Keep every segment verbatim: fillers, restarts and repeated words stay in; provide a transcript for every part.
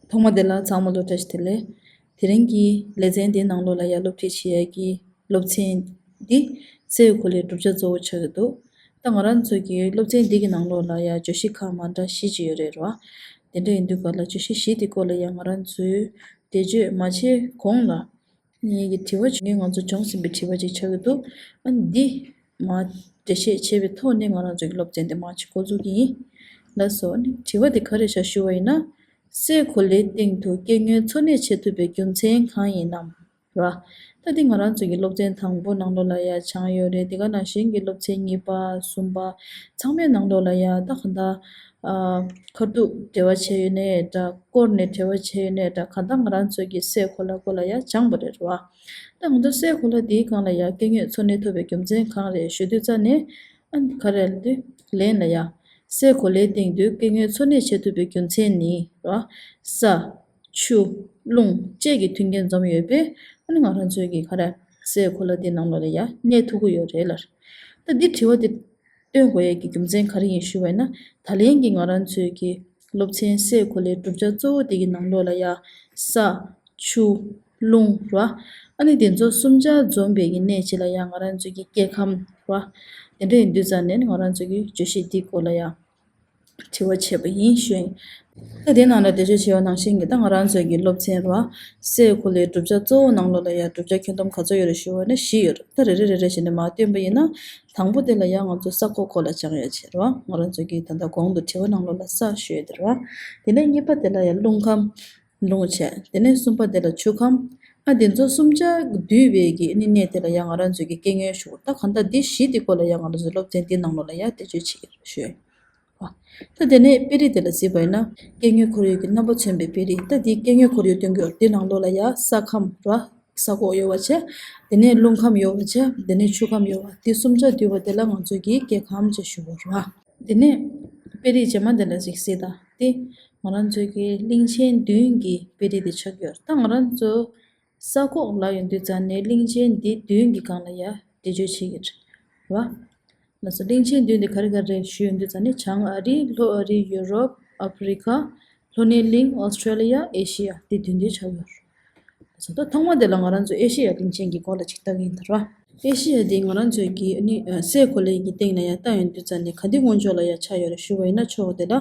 ཐོག་མ་དེ་ལ་ཚང་མ་ལ་བཀྲ་ཤིས་བདེ་ལེགས། དེ་རིང་གི་ལེ་ཚན་འདིའི་ནང་ལོགས་ལ་ཡ་སློབ་ཁྲིད་བྱེད་ཡ་གི་སློབ་ཚན་འདི་སའི་གོ་ལའི་གྲུབ་ཆ་གཙོ་བོ་ཆགས་ཀྱི་འདུག་ད་ང་རང་ཚོ་གི་སློབ་ཚན་འདི་གི་ནང་ལོགས་ལ་ཡ་བརྗོད་གཞི་ཁག་མ་འདྲ་བཞི་ཅིག་ཡོད་རེད་ར། དེ་འདྲ་ཡིན་དུས་ག་ལ་བརྗོད་གཞི་བཞི་དེ་སྐོར་ལ་ཡ་ང་རང་ཚོའི་འགྲེལ་བརྗོད་མ་བྱས་གོང་ལ། ངེད་ཀྱི་དྲི་བ་བྱུང་མཁན་ང་ཚོ་བྱུང་ཟིན་པའི་དྲི་བ་ཅིག་ཆགས་ཀྱི་འདུག་ཨ་ནི་འདི་མར་འགྲེལ་བཤད་བྱས་པའི་ཐོག་ནས་ང་རང་ཚོ་གི་སློབ་ཚན་འདི་མར་ཅིག་འགོ་འཛུགས་ཀྱི་ཡིན། ལགས་སོ། ཨ་ནི་དྲི་བ་འདི་ག་རེ་བཞག་ཞུ་བ་ཡིན་ན། སའི་གོ་ལའི་སྟེང་དུ་སྐྱེ་དངོས་འཚོ་གནས་བྱེད་ཐུབ་པའི་རྒྱུ་མཚན་གང་ཡིན་ནམ། ར། ད་འདི་ང་རང་ཚོ་གི་སློབ་ཚན་དང་པོ་ནང་ལོགས་ལ་ཡ་སྦྱངས་ཡོད་རེད། དེ་ག་ནང་བཞིན་གྱི་སློབ་ཚན་གཉིས་པ་གསུམ་པ་ཚང་མའི་ནང་ལོགས་ལ་ཡ་ད་ག་འདྲ། ཨ། ཁ་ཐུག་འབྲེལ་བ་བྱས་ཡོད་ནའི་འདྲ། སྐོར་ནས་འབྲེལ་བ་བྱས་ཡོད་ནའི་འདྲ། གང་ལྟར་ང་རང་ཚོ་གི་སའི་གོ་ལ་སྐོར་ལ་ཡ་སྦྱངས་པ་རེད་ར། ད་ང་ཚོ་སའི་གོ་ལ་འདིའི་སྒང་ལ་ཡ་སྐྱེ་དངོས་འཚོ་གནས་ཐུབ་པའི་རྒྱུ་མཚན་གང་རེད་ཞུ་དུས་ཙ་ནས། ཨ་ནི་ག་རེ་ལབ་དུས་ལན་ལ་ཡ། སའི་གོ་ལའི་སྟེང་དུ་སྐྱེ་དངོས་འཚོ་གནས་བྱེད་ཐུབ་པའི་རྒྱུ་མཚན་ནི་ར། ས། ཆུ། རླུང་བཅས་ཀྱི་མཐུན་རྐྱེན་འཛོམས་ཡོད་པས། ཨ་ནི་ང་རང་ཚོའི་གི་ག་རེ། སའི་གོ་ལ་འདི་ནང་ལོགས་ལ་ཡ་གནས་ཐུབ་ཀྱི་ཡོད་རེད་ལར། ད་འདི་དྲི་བ་འདི་བཏོན་དགོས་ཡས་ཀྱི་རྒྱུ་མཚན་ག་རེ་ཡིན་ཞུ་བས་ན། ད་ལན་གྱི་ང་རང་ཚོའི་གི་སློབ་ཚན་སའི་གོ་ལའི་གྲུབ་ཆ་གཙོ་བོ་དེ་གི་ནང་ལོགས་ལ་ཡ། ས། ཆུ། རླུང་ར། ཨ་ནི་དེ་ཚོ་གསུམ་ཆ་འཛོམས་པའི་གི་གནས་གཅིག་ལ་ཡ་ང་རང་ཚོའི་གི་སྐྱེ་ཁམས་ར། དེ་འདྲ་ཡིན་དུས་ཙ་ནས་ང་རང་ཚོའི་གི་བརྗོད་གཞི་འདི་སྐོར་ལ་ཡ། དྲི་བ་བྱས་པ་ཡིན་ཞུ་ཡིན། ད་དེ་ནང་ལ་འགྲེལ་བརྗོད་བྱས་པ་ནང་བཞིན་གྱི་ད་ང་རང་ཚོའི་གི་སློབ་ཚན་ར། སའི་གོ་ལའི་གྲུབ་ཆ་གཙོ་བོ་ནང་ལོགས་ལ་ཡ་གྲུབ་ཆ་ཁྱོན་བསྡོམས་ག་ཚོད་ཡོད་རེད་ཞུ་བ་ན་བཞི་ཡོད་རེད། ད་རེ་རེ་རེ་རེ་བྱས་ནས་མར་བཏོན་པ་ཡིན་ན། དང་པོ་དེ་ལ་ཡ་ང་ཚོ་ས་ཁོག་སྐོར་ལ་སྦྱང་ཡ་བྱས་ར། ང་རང་ཚོའི་གི་ད་ལྟ་གོང་དུ་དྲི་བ་ནང་ལོགས་ལ་ས་ཞུ་ཡ་དེ་ར། དེ་ནས་གཉིས་པ་དེ་ལ་ཡ་རླུང་ཁམས། རླུང་བྱས། དེ་ནས་གསུམ་པ་དེ་ལ་ཆུ་ཁམས། ཨ་དེ་ཚོ་གསུམ་ཆ་འདུས་པའི་གི་ཨ་ནི་གནས་དེ་ལ་ཡ་ང་རང་ཚོའི་གི་སྐྱེ་དངོས་ཞུ། ད་གང་ལྟར་འདི་བཞི་དེ་སྐོར་ལ་ཡ་ང་རང་ཚོའི་སློབ་ཚན་འདི་ནང་ལོགས་ལ་ཡ་འགྲེལ་བརྗོད་བྱེད་ཀྱི་རེད་ཞུ། ཨ། ད་དེ་ནས་དཔེ་རིས་དེ་ལ་གཟིགས་པ་ཡིན་ན། སྐྱེ་དངོས་ཁོར་ཡུག་གི་རྣམ་པ་མཚོན་པའི་དཔེ་རིས། ད་འདི་སྐྱེ་དངོས་ཁོར་ཡུག་སྟོན་གྱི་ཡོད་རེད། དེ་ནང་ལོགས་ལ་ཡ་ས་ཁམས་ར། ས་ཁོག་ཡོད་པ་བྱས། དེ་ནས་རླུང་ཁམས་ཡོད་པ་བྱས། དེ་ནས་ཆུ་ཁམས་ཡོད་པ། དེ་གསུམ་ཆ་འདུས་པ་དེ་ལ་ང་ཚོས་ཀྱི་སྐྱེ་ཁམས་ཅེས་ཞུ་བ་རེད། དེ་ནས་དཔེ་རིས་རྗེས་མ་དེ་ལ་ཅིག་གཟིགས་དང་། དེ་ང་རང་ཚོའི་གི་གླིང་ཆེན་བདུན་གྱི་དཔེ་རིས་དེ་ཆགས་ཀྱི་ཡོད་རེད། ད་ང་རང་ཚོ་ས་ཁོག་ལབ་ཡོང་དུས་ཙ་ནས་གླིང་ཆེན་འདི་བདུན་གྱི་སྒང་ལ་ཡ་འགྲེལ་བརྗོད་བྱེད་ཀྱི་རེད་བ། ལགས་སོ། གླིང་ཆེན་བདུན་དེ་ག་རེ་ག་རེ་རེད་ཞུ་ཡོང་དུས་ཙ་ནས་བྱང་ཨ་རི། ལྷོ་ཨ་རི། ཡུ་རོབ། ཨ་ཕི་རི་ཁ། ལྷོ་ནས་གླིང་། ཨོ་སི་ཁྲེ་ལི་ཡ། ཨེ་ཤི་ཡ། དེ་བདུན་དེ་ཆགས་ཡོད་རེད། ལགས་སོ། ད་ཐོག་མ་དེ་ལ་ང་རང་ཚོ་ཨེ་ཤི་ཡ་གླིང་ཆེན་གྱི་སྐོར་ལ་ཅིག་ལྟ་གི་ཡིན་ད་ར། ཨེ་ཤི་ཡ་དེ་ང་རང་ཚོའི་གི་ཨ་ནི་སའི་གོ་ལའི་གི་སྟེང་ལ་ཡ་ལྟ་ཡོང་དུས་ཙ་ནས་ག་འདི་སྔོན་ཕྱོགས་ལ་ཡ་ཆགས་ཡོད་རེད་ཞུ་བ་ཡིན་ན། ཕྱོགས་དེ་ལ་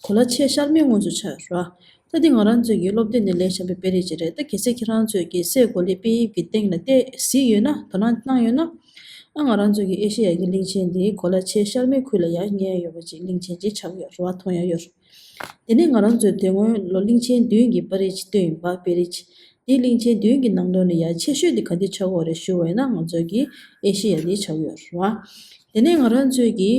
གོ་ལ་ཆེས་ཤར་མའི་ངོས་སུ་ཆགས་ཡོད་རེད་བ། ད་འདི་ང་རང་ཚོའི་གི་སློབ་དེབ་ནས་ལེན་བཞག་པའི་དཔེ་རིས་ཅིག་རེད། ད་གལ་སྲིད་ཁྱེད་རང་ཚོའི་གི་སའི་གོ་ལའི་དཔེ་དབྱིབས་ཀྱི་སྟེང་ལ་བལྟས་གཟིགས་ཡོད་ན། དོ་སྣང་གནང་ཡོད་ན། ཨ་ང་རང་ཚོའི་གི་ཨེ་ཤེ་ཡ་གི་གླིང་ཆེན་འདི་གོ་ལ་ཆེས་ཤར་མའི་ཁུལ་ལ་ཡ་རྙེད་ཡོད་པ་ཅིག་གླིང་ཆེན་ཅིག་ཆགས་ཡོད་རེད་བ། མཐོང་ཡ་ཡོད་རེད། དེ་ནས་ང་རང་ཚོའི་དེ་སྔོན་ལོ་གླིང་ཆེན་བདུན་གྱི་པར་རིས་ཅིག་བཏོན་ཡིན་པ། དཔེ་རིས་ཅིག་འདི་གླིང་ཆེན་བདུན་གྱི་ནང་ལོགས་ནས་ཡ་ཆེ་ཤོས་འདི་ག་འདི་ཆགས་ཡོད་རེད་ཞུ་བ་ཡིན་ན། ང་ཚོའི་གི་ཨེ་ཤེ་ཡ་འདི་ཆགས་ཡོད་རེད་བ། དེ་ནས་ང་རང་ཚོའི་གི་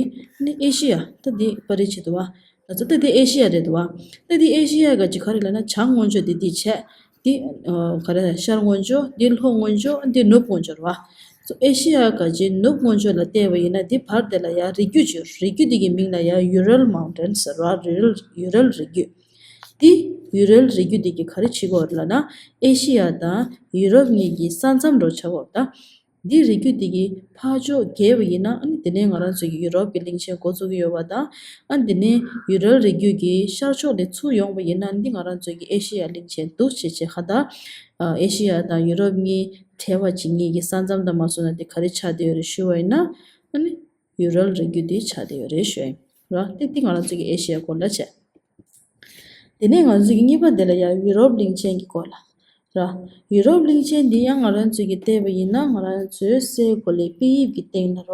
ནི་ཨེ་ཤེ་ཡ་ད་འདི་པར་རིས་ཅིག་འདུག་བ། ང་ཚོ་ད་འདི་ཨེ་ཤེ་ཡ་རེད་འདུག་བ། ད་འདི་ཨེ་ཤེ་ཡ་ག་ཅིག་ག་རེ་ལབ་ན། བྱང་མངོན་ཕྱོགས་འདི་འདི་བྱས། འདི་ཨ་ག་རེ་ཤར་མངོན་ཕྱོགས། འདི་ལྷོ་མངོན་ཕྱོགས། འདི་ནུབ་མངོན་ཕྱོགས་རེད་བ། ཨེ་ཤེ་ཡ་ག་ཅིག་ནུབ་མངོན་ཕྱོགས་ལ་བལྟས་པ་ཡིན་ན། འདི་བར་དེ་ལ་ཡ་རི་རྒྱུད་ཅིག་ཡོད། རི་རྒྱུད་འདི་གི་མིང་ལ་ཡ་ཡུ་རལ་མའུན་ཊེན་ཟེར་བ། ཡུ་རལ་ཡུ་རལ་རི་རྒྱུད། འདི་ཡུ་རལ་རི་རྒྱུད་འདི་གི་ག་རེ་བྱེད་ཀྱི་ཡོད་རེད་ལབ་ན། ཨེ་ཤེ་ཡ་དང་ཡུ་རོབ་གཉིས་ཀྱི་ས་མཚམས་འདྲ་བོ་ཆགས་ཀྱི་ཡོད་རེད་ད། འདི་རི་རྒྱུད་འདི་གི་ཕར་ཕྱོགས་བརྒལ་བ་ཡིན་ན། ཨ་ནི་དེ་ནས་ང་རང་ཚོའི་གི་ཡུ་རོབ་ཀྱི་གླིང་ཆེན་འགོ་བཙུགས་ཀྱི་ཡོད་པ་དང་། ཨ་ནི་དེ་ནས་ཡུ་རལ་རི་རྒྱུད་ཀྱི་ཤར་ཕྱོགས་ནས་ཚུར་ཡོང་བ་ཡིན་ན། འདི་ང་རང་ཚོའི་གི་ཨེ་ཤེ་ཡ་གླིང་ཆེན་འདུག་བྱས་བྱས། གང་ལྟར་ཨ་ཨེ་ཤེ་ཡ་དང་ཡུ་རོབ་གཉིས་བྲལ་བ་ཅིག་གཉིས་ཀྱི་ས་མཚམས་དང་མ་སོང་ན་འདི་ག་རེ་ཆགས་བསྡད་ཡོད་རེད་ཞུ་བ་ཡིན་ན། ཨ་ནི་ཡུ་རལ་རི་རྒྱུད་འདི་ཆགས་བསྡད་ཡོད་རེད་ཞུ་ཡིན་ར། འདི་འདི་ང་རང་ཚོའི་གི་ཨེ་ཤེ་ཡ་སྐོར་ལ་བྱས། དེ་ནས་ང་ཚོའི་གི་གཉིས་པ་དེ་ལ་ཡ་ཡུ་རོབ་གླིང་ཆེན་གྱི་སྐོར་ལ་ར། ཡུ་རོབ་གླིང་ཆེན་འདི་ཡང་ང་རང་ཚོའི་གི་བལྟས་པ་ཡིན་ན། ང་རང་ཚོའི་སའི་གོ་ལའི་དཔེ་དབྱིབས་ཀྱི་སྟེང་ལ་ར།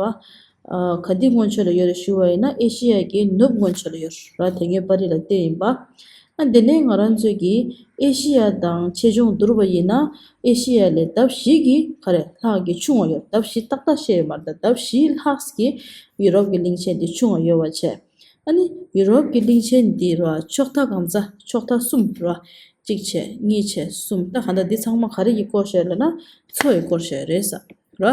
ཨ་ག་འདི་མངོན་ཕྱོགས་ལ་ཡོད་རེད་ཞུ་བ་ཡིན་ན། ཨེ་ཤེ་ཡ་གི་ནུབ་མངོན་ཕྱོགས་ལ་ཡོད་ར། དེ་སྔའི་པར་རིས་ལ་བལྟས་ཡིན་པ། ཨ་དེ་ནས་ང་རང་ཚོའི་གི་ཨེ་ཤེ་ཡ་དང་ཆེ་ཆུང་བསྡུར་བ་ཡིན་ན། ཨེ་ཤེ་ཡ་ལས་ལྡབ་བཞི་གིས་ག་རེ་ལྷག་གི་ཆུང་བ་ཡོད། ལྡབ་བཞི་ཏག་ཏག་བཤད་ཡོད་མ་རེད་ད། ལྡབ་བཞི་ལྷག་གིས་ཡུ་རོབ་ཀྱི་གླིང་ཆེན་འདི་ཆུང་བ་ཡོད་པ་བྱས། ཨ་ནི་ཡུ་རོབ་ཀྱི་གླིང་ཆེན་འདི་ར་ཕྱོགས་མཐའ་གང་ས་ཕྱོགས་མཐའ་གསུམ་ར། གཅིག་བྱས། གཉིས་བྱས། གསུམ། ད་གང་ལྟར་འདི་ཚང་མ་ག་རེ་ཡིས་སྐོར་བཞག་ལབ་ན། མཚོ་ཡིས་སྐོར་བཞག་རེད་ས་ར།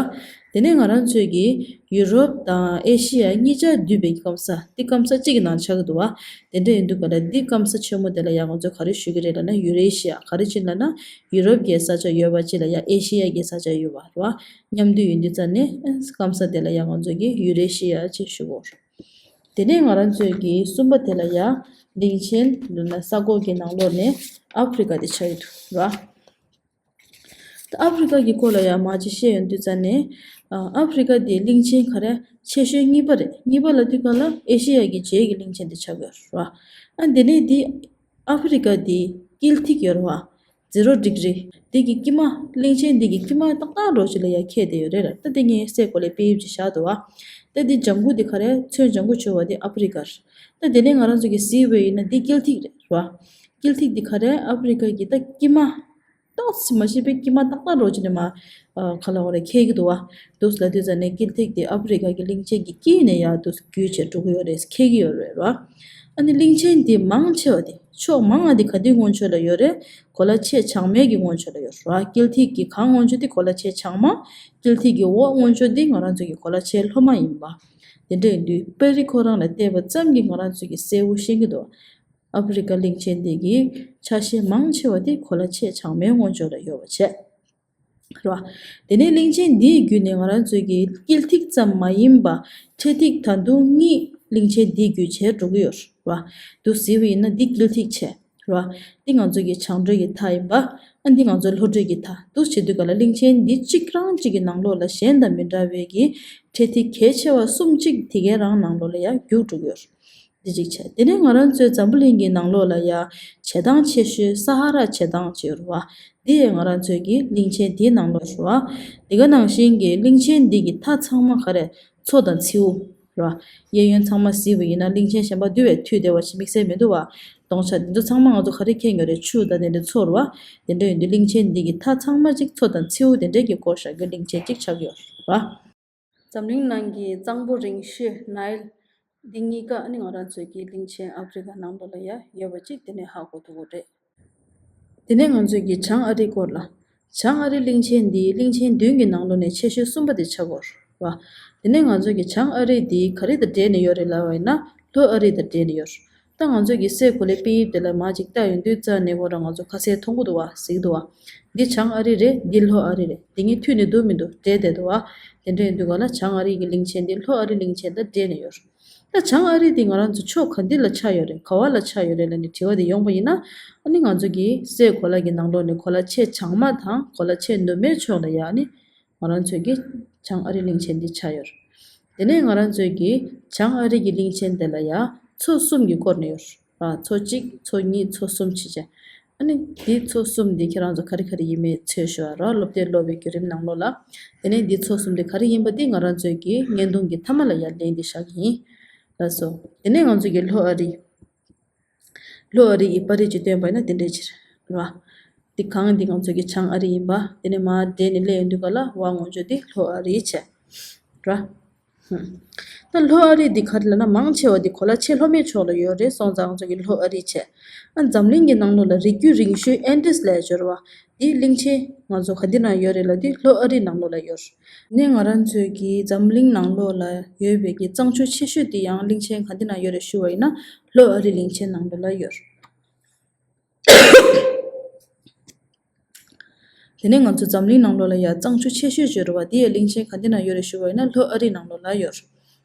དེ་ནས་ང་རང་ཚོའི་གི་ཡུ་རོབ་དང་ཨེ་ཤི་ཡ་གཉིས་ཆ་འདུས་པའི་སྐམ་ས་འདི་སྐམ་ས་གཅིག་གི་ནང་ཆགས་ཀྱི་འདུག་བ། དེ་འདྲ་ཡིན་དུས་ག་ལ་འདི་སྐམ་ས་ཆེན་མོ་དེ་ལ་ཡང་ང་ཚོས་ག་རེ་ཞུ་གི་རེད་ལབ་ན། ཡུ་རེ་ཤི་ཡ། ག་རེ་ཅིག་ལབ་ན། ཡུ་རོབ་ཀྱི་ས་ཆ་ཡོད་པ་ཅིག་ལ་ཡ་ཨེ་ཤི་ཡ་གི་ས་ཆ་ཡོད་པ་ར། མཉམ་འདུས་ཡིན་དུས་ཙ་ནས་སྐམ་ས་དེ་ལ་ཡང་ང་ཚོས་གི་ཡུ་རེ་ཤི་ཡ་ཅེས་ཞུ་གོ། དེ་ནས་ང་རང་ཚོའི་གི་གསུམ་པ་དེ་ལ་ཡ་གླིང་ཆེན་ལབ་ན་ས་གོ་གི་ནང་ལོགས་ནས་ཨ་ཧྥེ་རི་ཀ་དེ་ཆགས་ཀྱི་འདུག་ར། ད་ཨ་ཧྥེ་རི་ཀ་གི་སྐོར་ལ་ཡ་མར་ཅིག་བཤད་ཡོང་དུས་ཙ་ནས། ཨ་ཨ་ཧྥེ་རི་ཀ་དེ་གླིང་ཆེན་ག་རེ་ཆེ་ཤོས་གཉིས་པ་རེད། གཉིས་པ་ལབ་དུས་སྒང་ལ་ཨེ་ཤེ་ཡ་གི་རྗེས་ཀྱི་གླིང་ཆེན་དེ་ཆགས་ཀྱི་ཡོད་རེད་བ། ཨ་དེ་ནས་དེ་ཨ་ཧྥེ་རི་ཀ་དེ་དཀྱིལ་ཐིག་ཡོད་རེད་བ། ཛི་རོ་ཌིག་རི། དེ་གི་དཀྱིལ་མ། གླིང་ཆེན་དེ་གི་དཀྱིལ་མ་ཏག་ཏག་རོ་ཅིག་ལ་ཡ་ཁེལ་བསྡད་ཡོད་རེད་ལ། ད་དེ་ངས་སའི་གོ་ལའི་དཔེ་དབྱིབས་ཅིག་བཞག་འདུག་བ། ད་དེ་ལྗང་གུ་དེ་ག་རེ། ཚོན་ལྗང་གུ་བྱུགས་པ་དེ་ཨ་ཧྥེ་རི་ཀ་རེད། ད་དེ་ནས་ང་རང་ཚོ་གིས་གཟིགས་པ་ཡིན་ན་དེ་དཀྱིལ་ཐིག་རེད་བ། དཀྱིལ་ཐིག་དེ་ག་རེ། ཨ་ཧྥེ་རི་ཀ་གི་ད་དཀྱིལ་མ། ཏོག་ཙམ་མ་ཤེས་པའི་དཀྱིལ་མ་ཏག་ཏག་རོ་ཅིག་ནས་མར། ཨ་ག་ལ་བ་རེད། ཁེལ་གྱི་འདུག་བ། འདུག་ལབ་དུས་ཙ་ནས་དཀྱིལ་ཐིག་དེ་ཨ་ཧྥེ་རི་ཀ་གི་གླིང་ཆེན་གྱི་དཀྱིལ་ནས་ཡར་འདུག་བརྒྱུད་བྱས་འགྲོ་གི་ཡོད་རེད། ཁེལ་གྱི་ཡོད་རེད་བ། ཨ་ནི་གླིང་ཆེན་དེ་མང་ཆེ་བ་དེ། ཕྱོགས་མང་བ་དེ་ག་དུས་སྔོན་ཕྱོགས་ལ་ཡོད་རེད། གོ་ལ་ཆེས་བྱང་མའི་གི་སྔོན་ཕྱོགས་ལ་ཡོད་རེད་བ། དཀྱིལ་ཐིག་གི་གང་སྔོན་ཕྱོགས་དེ་གོ་ལ་ཆེས་བྱང་མ། དཀྱིལ་ཐིག་གི་འོག་སྔོན་ཕྱོགས་དེ་ང་རང་ཚོ་གི་གོ་ལ་ཆེས་ལྷོ་མ་ཡིན་པ། དེ་འདྲ་ཡིན་དུས་པེ་རི་ཁོ་རང་ལ་བལྟས་པ་ཙམ་གྱིས་ང་རང་ཚོ་གིས་གསལ་བོ་ཤེས་ཀྱི་འདུག་ཨ་ཧྥེ་རི་ཀ་གླིང་ཆེན་དེ་གི་ཆ་ཤས་མང་ཆེ་བ་དེ་གོ་ལ་ཆེས་བྱང་མའི་སྔོན་ཕྱོགས་ལ་ཡོད་པ་བྱས། རེད་བ། དེ་ནས་གླིང་ཆེན་འདིའི་བརྒྱུད་ནས་ང་རང་ཚོའི་གི་དཀྱིལ་ཐིག་ཙམ་མ་ཡིན་པ། འཕྲེད་ཐིག་ད་དུང་གཉིས་གླིང་ཆེན་འདིའི་བརྒྱུད་བྱས་འགྲོ་གི་ཡོད་རེད་བ། འདུག་གཟིགས་པ་ཡིན་ན་འདི་དཀྱིལ་ཐིག་བྱས། རེད་བ། འདི་ང་ཚོའི་གི་བྱང་བགྲོད་ཀྱི་མཐའ་ཡིན་པ། ཨ་འདི་ང་ཚོའི་ལྷོ་བགྲོད་ཀྱི་མཐའ། འདུག་བྱེད་དུས་ག་ལ་གླིང་ཆེན་འདི་གཅིག་རང་གཅིག་གི་ནང་ལོགས་ལ་གཞན་དང་མི་འདྲ་བའི་གི་འཕྲེད་ཐིག་གལ་ཆེ་བ་གསུམ་གཅིག་དེ་གའི་རང་ནང་ལོགས་ལ་ཡར་རྒྱུགས་འགྲོ་གི་ཡོད་རེད། འདི་གཅིག་བྱས། དེ་ནས་ང་རང་ཚོའི་འཛམ་བུ་གླིང་གི་ནང་ལོགས་ལ་ཡ་བྱེ་ཐང་ཆེ་ཤོས་ས་ཧ་ར་བྱེ་ཐང་ཅིག་ཡོད་རེད་བ། འདི་ཡང་ང་རང་ཚོའི་གི་གླིང་ཆེན་འདིའི་ནང་ལོགས་རེད་བ། འདི་ག་ནང་བཞིན་གྱི་གླིང་ཆེན་འདི་གི་མཐའ་ཚང་མ་ག་རེ། མཚོ་དང་མཚེའུ་རེད་བ། གཡས་གཡོན་ཚང་མ་གཟིགས་པ་ཡིན་ན་གླིང་ཆེན་གཞན་པ་འདི་བས་མཐུད་བསྡད་པ་ཞིག་དམིགས་བསལ་མི་འདུག་བ། སྟོང་ཆ་འདི་ཚོ་ཚང་མ་ང་ཚོ་ག་རེ་མཁྱེན་ཡོད་རེད། ཆུ་དང་དེ་འདྲའི་མཚོ་རེད་བ། དེ་འདྲ་ཡིན་དུས་གླིང་ཆེན་འདི་གི་མཐའ་ཚང་མ་གཅིག་མཚོ་དང་མཚེའུ་དེ་འདྲས་ཀྱིས་བསྐོར་བཞག་གི་གླིང་ཆེན་གཅིག་ཆགས་ཡོད་རེད་བ། འཛམ་གླིང་ནང་གི་གཙང་པོ་རིང་ཤོས་ནཱིལ། འདི་གཉིས་ཀ་ནི་ང་རང་ཚོའི་གི་གླིང་ཆེན་ཨ་ཧྥེ་རི་ཀ་ནང་ལོགས་ལ་ཡ་ཡོད་པ་གཅིག་དེ་ནས་ཧ་གོ་ཐུབ་ཀྱི་རེད། དེ་ནས་ང་ཚོའི་གི་བྱང་ཨ་རིའི་སྐོར་ལ། བྱང་ཨ་རི་གླིང་ཆེན་འདི་གླིང་ཆེན་བདུན་གྱི་ནང་ལོགས་ནས་ཆེ་ཤོས་གསུམ་པ་དེ་ཆགས་ཀྱི་ཡོད་རེད་བ། དེ་ནས་ང་ཚོའི་གི་བྱང་ཨ་རི་འདི་ག་རེ་དང་འབྲེལ་ནས་ཡོད་རེད་ལབ་པ་ཡིན་ན་ལྷོ་ཨ་རི་དང་འབྲེལ་ནས་ཡོད་རེད། ད་ང་ཚོས་ཀྱི་སའི་གོ་ལའི་དཔེ་དབྱིབས་དེ་ལ་མར་ཅིག་བལྟ་ཡོང་དུས་ཙ་ནས་ཁོ་རང་ང་ཚོ་ཁ་གསལ་མཐོང་གི་འདུག་བ། གཟིགས་འདུག་བ། འདི་བྱང་ཨ་རི་རེད། འདི་ལྷོ་ཨ་རི་རེད། འདི་གཉིས་མཐུད་ནས་འདུག་མི་འདུག་འདྲེས་བསྡད་འདུག་བ། དེ་འདྲ་ཡིན་དུས་ག་ལ་བྱང་ཨ་རི་གི་གླིང་ཆེན་འདི་ལྷོ་ཨ་རི་གླིང་ཆེན་དང་འདྲེས་ནས་ཡོད་རེད། ད་བྱང་ཨ་རི་འདི་ང་རང་ཚོ་ཕྱོགས་ག་འདི་ལ་ཆགས་ཡོད་རེད། ག་བ་ལ་ཆགས་ཡོད་རེད་ལབ་ནས་དྲི་བ་དེ་ཡོང་པ་ཡིན་ན། ཨ་ནི་ང་ཚོ་གི་སའི་གོ་ལ་གི་ནང་ལོགས་ནས་གོ་ལ་ཆེས་བྱང་མ་དང་གོ་ལ་ཆེས་ནུབ་མའི་ཕྱོགས་ལ་ཡ་ཨ་ནི། ང་རང་ཚོའི་གི་བྱང་ཨ་རི་གླིང་ཆེན་འདི་ཆགས་ཡོད་རེད། དེ་ནས་ང་རང་ཚོའི་གི་བྱང་ཨ་རི་གི་གླིང་ཆེན་དེ་ལ་ཡ་མཚོ་གསུམ་གྱིས་བསྐོར་ནས་ཡོད་རེད། མཚོ་གཅིག་མཚོ་གཉིས་མཚོ་གསུམ་བྱས་བྱས། ཨ་ནི་འདི་མཚོ་གསུམ་འདི་ཁྱེད་རང་ཚོ་ག་རེ་ག་རེ་ཡིན་མིན་འཚོལ་ཞུ་བ་རོགས། སློབ་དེབ་ཀློག་པའི་བརྒྱུད་རིམ་ནང་ལོགས་ལ། དེ་ནས་འདི་མཚོ་གསུམ་འདི་ག་རེ་ཡིན་པ་འདི་ང་རང་ཚོའི་གི་བརྙན་ཐུང་གི་མཐའ་མ་ལ་ཡ་ལན་འདི་བཞག་གི་ཡིན། ལགས་སོ། དེ་ནས་ང་ཚོའི་གི་ལྷོ་ཨ་རི། ལྷོ་ཨ་རི་ཡི་པར་རིས་ཅིག་སྟོན་པ་ཡིན་ན་དེ་འདྲའི་ཕྱིར་རེད་བ། འདི་གང་འདི་ང་ཚོ་གི་བྱང་ཨ་རི་ཡིན་པ། དེ་ནས་མར་འདྲེས་ནས་སླེབས་ཡོང་དུས་ག་ལ་བ་ངོ་ཅོག་འདི་ལྷོ་ཨ་རི་བྱས། རེད་བ། ཧུམ། ད་ལྷོ་ཨ་རི་འདི་ག་རེ་ལབ་ན་མང་ཆེ་བ་འདི་གོ་ལ་ཆེས་ལྷོ་མའི་ཕྱོགས་ལ་ཡོད་རེད། སོང་ཙང་ང་ཚོ་གི་ལྷོ་ཨ་རི་བྱས། ཨ་འཛམ་གླིང་གི་ནང་ལོགས་ལ་རི་རྒྱུད་རིང་ཤོས་ཨན་ཌིས་ལབ་ཡ་ཅིག་ཡོད་རེད་བ། འདི་གླིང་ཆེན་ང་ཚོ་ག་འདི་ན་ཡོད་རེད་ལབ་དུས་ལྷོ་ཨ་རི་ནང་ལོགས་ལ་ཡོད་རེད། ནས་ང་རང་ཚོའི་གི་འཛམ་གླིང་ནང་ལོགས་ལ་ཡོད་པའི་གི་གཙང་ཆུ་ཆེ་ཤོས་དེ་ཡང་གླིང་ཆེན་ག་འདི་ན་ཡོད་རེད་ཞུ་བ་ཡིན་ན་ལྷོ་ཨ་རི་གླིང་ཆེན་ནང་ལོགས་ལ་ཡོད་རེད། དེ་ནས་ང་ཚོ་འཛམ་གླིང་ནང་ལོགས་ལ་ཡ་གཙང་ཆུ་ཆེ་ཤོས་ཅིག་ཡོད་རེད་བ། དེ་ཡ་གླིང་ཆེན་ག་འདི་ན་ཡོད་རེད་ཞུ་བ་ཡིན་ན་ལྷོ་ཨ་རི་ནང་ལོགས་ལ་ཡོད་རེད།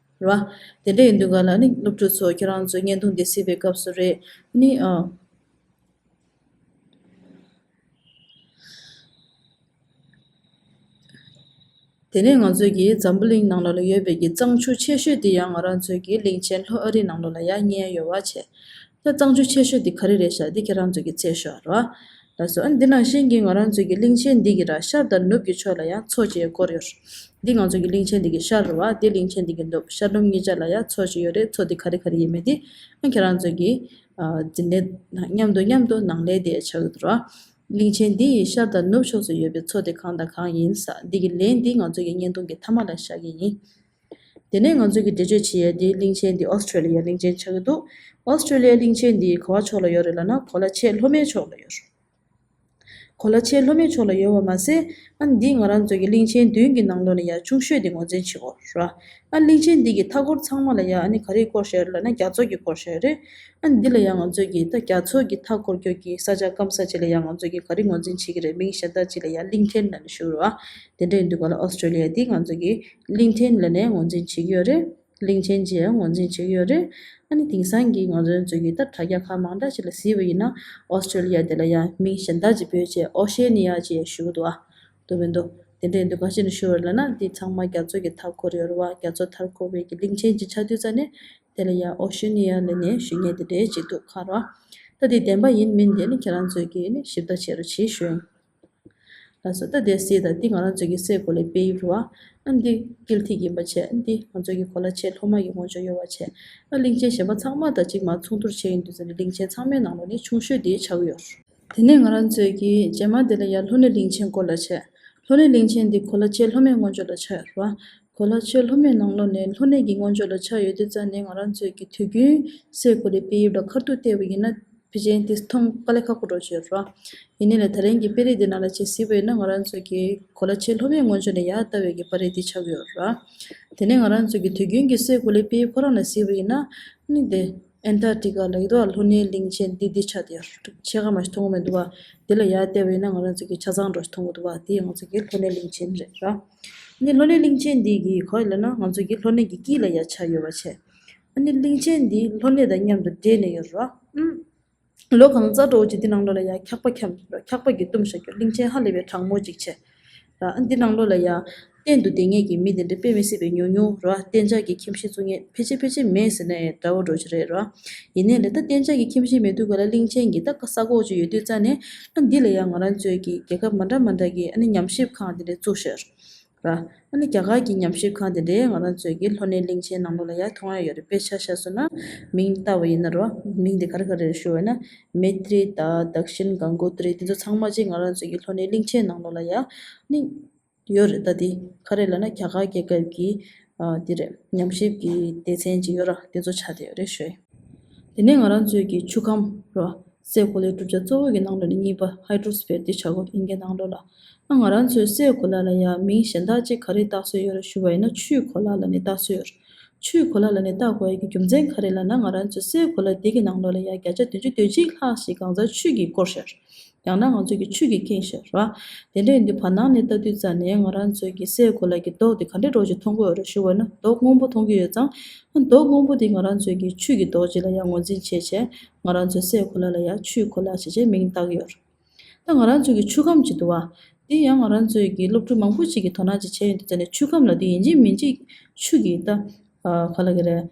རེད་བ། དེ་འདྲ་ཡིན་དུས་ག་ལ་ནི་སློབ་ཕྲུག་ཚོ་ཁྱེད་རང་ཚོ་བརྙན་ཐུང་འདི་གཟིགས་པའི་སྐབས་སུ་རེད། ནི་ཨ། དེ་ནས་ང་ཚོའི་གི་འཛམ་བུ་གླིང་ནང་ལོགས་ལ་ཡོད་པའི་གི་གཙང་ཆུ་ཆེ་ཤོས་དེ་ཡང་ང་རང་ཚོའི་གི་གླིང་ཆེན་ལྷོ་ཨ་རི་ནང་ལོགས་ལ་ཡང་རྙེད་ཡོད་པ་བྱས། ད་གཙང་ཆུ་ཆེ་ཤོས་དེ་ག་རེ་རེད་ཤག་འདི་ཁྱེད་རང་ཚོས་ཀྱིས་བཙལ་ཤོག་ར། ལགས་སོ། ཨ་འདི་ནང་བཞིན་གྱི་ང་རང་ཚོའི་གི་གླིང་ཆེན་འདི་གི་ར་ཤར་དང་ནུབ་ཀྱི་ཕྱོགས་ལ་ཡང་མཚོ་ཅིག་བསྐོར་ཡོད། འདི་ང་ཚོའི་གི་གླིང་ཆེན་འདི་གི་ཤར་རེད་བ། འདི་གླིང་ཆེན་འདི་གི་ནུབ། ཤར་ནུབ་གཉིས་ཆ་ལ་ཡང་མཚོ་ཅིག་ཡོད་རེད། མཚོ་འདི་ག་རེ་ག་རེ་ཡིན་མིན་འདི་ཨ་ཁྱེད་རང་ཚོས་ཀྱིས་ཨ་འཛིན་གྲྭ་མཉམ་དུ་མཉམ་དུ་ནང་ལས་དེ་ཆགས་ཡོད་ར། གླིང་ཆེན་འདི་ཡི་ཤར་དང་ནུབ་ཕྱོགས་སུ་ཡོད་པའི་མཚོ་དེ་གང་དང་གང་ཡིན་ས་འདི་གི་ལན་འདི་ང་ཚོའི་གི་བརྙན་ཐུང་གི་མཐའ་མ་ལ་བཞག་གི་ཡིན། དེ་ནས་ང་ཚོས་ཀྱི་འགྲེལ་བརྗོད་བྱེད་ཡས་འདི་གླིང་ཆེན་འདི་ཨོ་སི་ཀྲི་ལི་ཡ་གླིང་ཆེན་ཆགས་ཀྱི་འདུག་ཨོ་སི་ཀྲི་ལི་ཡ་གླིང་ཆེན་འདི་ག་བ་ཕྱོགས་ལ་ཡོད་རེད་ལབ་ན་གོ་ལ་ཆེས་ལྷོ་མའི་ཕྱོགས་ལ་ཡོད་རེད། གོ་ལ་ཆེས་ལྷོ་མའི་ཕྱོགས་ལ་ཡོད་པ་མ་ཟད། ཨ་འདི་ང་རང་ཚོ་གི་གླིང་ཆེན་བདུན་གྱི་ནང་ལོགས་ནས་ཡ་ཆུང་ཤོས་དེ་ངོས་འཛིན་བྱེད་དགོས་རེད། ཨ་གླིང་ཆེན་འདི་གི་མཐའ་འཁོར་ཚང་མ་ལ་ཡ་ཨ་ནི་ག་རེ་བསྐོར་བཞག་ཡོད་རེད་ལབ་ན་རྒྱ་མཚོ་གིས་བསྐོར་བཞག་ཡོད་རེད། ཨ་འདི་ལ་ཡང་ང་ཚོས་ཀྱིས་ད་རྒྱ་མཚོ་གི་མཐའ་འཁོར་རྒྱུག་གི་ས་ཆ་སྐམ་ས་ཅིག་ལ་ཡང་ང་ཚོས་ཀྱིས་ག་རེ་ངོས་འཛིན་བྱེད་ཀྱི་རེད། མིང་གཞན་དག་ཅིག་ལ་ཡང་གླིང་ཕྲན་ལབ་ནས་ཞུ་རེད་བ། དེ་འདྲ་ཡིན་དུས་ག་ལ་ཨོ་སི་ཀྲི་ལི་ཡ་འདི་ང་ཚོས་ཀྱིས་གླིང་ཕྲན་ལབ་ནས་ངོས་འཛིན་བྱེད་ཀྱི་ཡོད་རེད། གླིང་ཆེན་ཅེས་ངོས་འཛིན་བྱེད་ཀྱི་ཡོད་རེད། ཨ་ནི་དེང་སང་གི་ང་ཚོའི་ཚོད་ཀྱི་ད་དྲ་རྒྱ་ཁག་མང་དྲགས་ཅིག་ལ་གཟིགས་པ་ཡིན་ན་ཨོ་སི་ཀྲོ་ལི་ཡ་དེ་ལ་ཡང་མིང་གཞན་དག་ཅིག་བོས་བྱས་ཨོ་ཤེ་ནི་ཡ་ཅེས་ཞུ་གི་འདུག་ཨ། འདུག་མི་འདུག་དེ་འདྲ་ཡིན་དུས་ག་ཅི་ནས་ཞུ་བ་རེད་ལབ་ན་འདི་ཚང་མ་རྒྱ་མཚོ་གི་མཐའ་འཁོར་ཡོད་རེད་བ། རྒྱ་མཚོ་མཐའ་འཁོར་བའི་གི་གླིང་ཆེན་ཅིག་ཆགས་དུས་ཙ་ནས་དེ་ལ་ཡང་ཨོ་ཤེ་ནི་ཡ་ལབ་ནས་ཞུ་མཁན་དེ་འདྲས་ཅིག་འདུག་ག་རེད་བ། ད་འདི་བདེན་པ་ཡིན་མིན་དེ་ནི་ཁྱེད་རང་ཚོས་ཀྱིས་ནི་ཞིབ་ལྟ་བྱེད་རོགས་བྱེད་ཞུ་ཡིན། ལགས་སོ། ད་དེ་སྲིད་ད་འདི་ང་རང་ཚོའི་གི་སའི་གོ་ལའི་དཔེ་དབྱིབས་རེད་བ། ཨ་འདི་དཀྱིལ་ཐིག་ཡིན་པ་བྱས་འདི་ང་ཚོའི་གི་གོ་ལ་ཕྱེད་ལྷོ་མ་གི་ངོས་ཕྱོགས་ཡོད་པ་བྱས། ཨ་གླིང་ཆེན་གཞན་པ་ཚང་མ་དང་གཅིག་མ་མཚུངས་བསྡུར་བྱས་ཡིན་དུས་ཙ་ནས་གླིང་ཆེན་ཚང་མའི་ནང་ལོགས་ནས་ཆུང་ཤོས་དེ་ཆགས་ཀྱི་ཡོད་རེད། དེ་ནས་ང་རང་ཚོས་ཀྱིས་རྗེས་མ་དེ་ལ་ཡང་ལྷོ་སྣེ་གླིང་ཆེན་སྐོར་ལ་བྱས། ལྷོ་སྣེ་གླིང་ཆེན་འདི་གོ་ལ་ཕྱེད་ལྷོ་མའི་ངོས་ཕྱོགས་ལ་ཆགས་ཡོད་རེད་བ། གོ་ལ་ཕྱེད་ལྷོ་མའི་ནང་ལོགས་ནས་ལྷོ་སྣེ་གི་ངོས་ཕྱོགས་ལ་ཆགས་ཡོད་དུས་ཙ་ནས་ང་རང་ཚོས་ཀྱིས་དུས་རྒྱུན་སའི་གོ་ལའི་དཔེ་དབྱིབས་ལ་ཁ་ཐུག་བལྟས་པ་ཡིན་ན། ཕལ་ཆེར་དེ་མཐོང་དཀའ་ལས་ཁག་པོ་འགྲོ་བཞིན་ཡོད་རེད། ཡིན་ནའི་ལས་ད་རིང་གི་དཔེ་རིས་འདི་ནང་ལ་ཅིག་གཟིགས་པ་ཡིན་ན་ང་རང་ཚོ་གི་གོ་ལ་ཕྱེད་ལྷོ་མའི་ངོས་ཕྱོགས་ནས་ཡར་ལྟ་བའི་གི་པར་རིས་འདི་ཆགས་ཀྱི་ཡོད་རེད། དེ་ནས་ང་རང་ཚོ་གི་དུས་རྒྱུན་གྱི་སའི་གོ་ལའི་དཔེ་ཁོ་རང་ལ་གཟིགས་པ་ཡིན་ན་ནི་དེ་ཨན་ཊར་ཀི་ཊི་ཀ་ལ་ཡོད་དོ། ལྷོ་སྣེའི་གླིང་ཆེན་འདི་འདི་ཆགས་བསྡད་ཡོད་རེད། ཕྱེད་ཀ་མ་ཞིག་མཐོང་གི་མི་འདུག་བ། འདི་ལ་ཡར་བལྟས་པ་ཡིན་ན་ང་རང་ཚོ་གི་ཆ་ཚང་འདྲ་ཞིག་མཐོང་གི་འདུག་བ། འདི་ང་ཚོ་གི་ལྷོ་སྣེའི་གླིང་ཆེན་རེད་ར། ནི་ལྷོ་སྣེའི་གླིང་ཆེན་འདི་གི་ག་རེ་ལབ་ན་ང་ཚོ་གི་ལྷོ་སྣེ་གི་དཀྱིལ་ལ་ཡར་ཆགས་ཡོད་པ་བྱས། ཨ་ནི་གླིང་ཆེན་འདི་ལྷོ་སྣེ་དང་མཉམ་དུ་འདྲེས་ནས་ཡོད་རེད་བ། ཨུམ། ལོ་གང་ཙམ་འགྲོ་ཅིག་འདི་ནང་ལོགས་ལ་ཡང་འཁྱག་པ་འཁྱམས་ར། འཁྱག་པ་གིས་བཏུམས་བཞག་རྒྱུ། གླིང་ཆེན་ཧ་ལས་པའི་གྲང་མོ་ཅིག་བྱས་ར། ཨ་འདི་ནང་ལོགས་ལ་ཡང་གཏན་དུ་བསྡད་མཁན་གྱི་མི་དེ་འདྲ་དཔེ་མི་སྲིད་པའི་ཉུང་ཉུང་ར། གཏན་འཇགས་ཀྱི་ཁྱིམ་གཞིས་བཙུགས་མཁན་ཕལ་ཆེར་ཕལ་ཆེར་མེད་ཟེར་ན་ཡང་འདྲ་བོ་འགྲོ་གི་རེད་ར། ཡིན་ནའི་ལས་ད་གཏན་འཇགས་ཀྱི་ཁྱིམ་གཞིས་མེད་དུས་ག་ལ་གླིང་ཆེན་གྱི་ད་ས་ཁོག་ཅིག་ཡོད་དུས་ཙ་ནས་ཨ་འདི་ལ་ཡང་ང་རང་ཚོའི་གི་རྒྱལ་ཁབ་མ་འདྲ་མ་འདྲ་གི་ཨ་ནི་ཉམས་ཞིབ་ཁང་དེ་འདྲ་བཙུགས་ཤག་ར། ཨ་ནི་རྒྱ་གར་གྱི་ཉམས་ཞིབ་ཁང་དེ་འདྲའི་ང་རང་ཚོའི་གི་ལྷོ་སྣེའི་གླིང་ཆེན་ནང་ལོགས་ལ་ཡར་མཐོང་ཡ་ཡོད་རེད། དཔེ་ཆ་བཞག་སོང་ན་མིང་བཏགས་པ་ཡིན་ན་རོ། མིང་དེ་ག་རེ་ག་རེ་རེད་ཞུ་བ་ན་མེ་ཏྲི་ཏ། དཀ་ཤིན་གང་གོ་ཏྲི། དེ་ཚོ་ཚང་མ་ཅིག་ང་རང་ཚོའི་གི་ལྷོ་སྣེའི་གླིང་ཆེན་ནང་ལོགས་ལ་ཡ་ནི་ཡོད་རེད། ད་དེ་ག་རེ་ལབ་ན་རྒྱ་གར་རྒྱལ་ཁབ་ཀྱི་ཨ་དེ་རེད། ཉམས་ཞིབ་ཀྱི་སྡེ་ཚན་ཅིག་ཡོད་ར། དེ་ཚོ་ཆགས་བསྡད་ཡོད་རེད་ཞུ། དེ་ནས་ང་རང་ཚོའི་གི་ཆུ་ཁམས་རོ། སའི་གོ་ལའི་གྲུབ་ཆ་གཙོ་བོ་གི་ནང་ལོགས་ནས་གཉིས་པ་ཧའི་ཌྲོ་སི་ཕིར་དེ་ཆགས་ཀྱི་ཡོད། དབྱིན་སྐད་ནང་ལོགས་ལ། ཨ་ང་རང་ཚོའི་སའི་གོ་ལ་ལ་ཡང་མིང་གཞན་དག་ཅིག་ག་རེ་བཏགས་སྲོལ་ཡོད་རེད་ཞུ་བ་ཡིན་ན་ཆུའི་གོ་ལ་ལབ་ནས་བཏགས་སྲོལ་ཡོད་རེད། ཆུའི་གོ་ལ་ལབ་ནས་བཏགས་དགོས་ཡ་གི་རྒྱུ་མཚན་ག་རེ་ལབ་ན་ང་རང་ཚོའི་སའི་གོ་ལ་འདི་གི་ནང་ལོགས་ལ་ཡང་བརྒྱ་ཆ་བདུན་ཅུ་དོན་གཅིག་ལྷག་ཞིག་གང་ཚང་ཆུ་གིས་བསྐོར་བཞག་རེད། ཡང་ན་ང་ཚོ་གི་ཆུ་གིས་ཁེངས་བཞག་རེད་བ། དེ་འདྲ་ཡིན་དུས་བར་སྣང་ནས་ལྟ་དུས་ཙ་ནས་ང་རང་ཚོ་གི་སའི་གོ་ལ་གི་མདོག་དེ་ག་འདྲ་འདྲ་ཅིག་མཐོང་གི་ཡོད་རེད་ཞུ་བ་ན་མདོག་སྔོན་པོ་མཐོང་གི་ཡོད་ཙང་། མདོག་སྔོན་པོ་དེ་ང་རང་ཚོ་གི་ཆུ་གི་མདོག་ཅིག་ལ་ཡང་ངོས་འཛིན་བྱས་བྱས་ང་རང་ཚོའི་སའི་གོ་ལ་ལ་ཡང་ཆུའི་གོ་ལ་ཞེས་བྱས་མིང་བཏགས་ཀྱི་ཡོད་རེད། ད་ང་རང་ཚོ་གི་ཆུ་ཁམས་ཅིག་འདུག་བ། དེ་ཡང་ང་རང་ཚོའི་གི་སློབ་ཕྲུག་མང་པོ་ཅིག་གིས་དོ་སྣང་ཅིག་བྱས་ཡོང་དུས་ཙ་ནས་ཆུ་ཁམས་ལབ་དུས་ཡིན་གཅིག་མིན་གཅིག་ཆུ་གི་ད་ཨ་ག་ལབ་ཀྱི་རེད།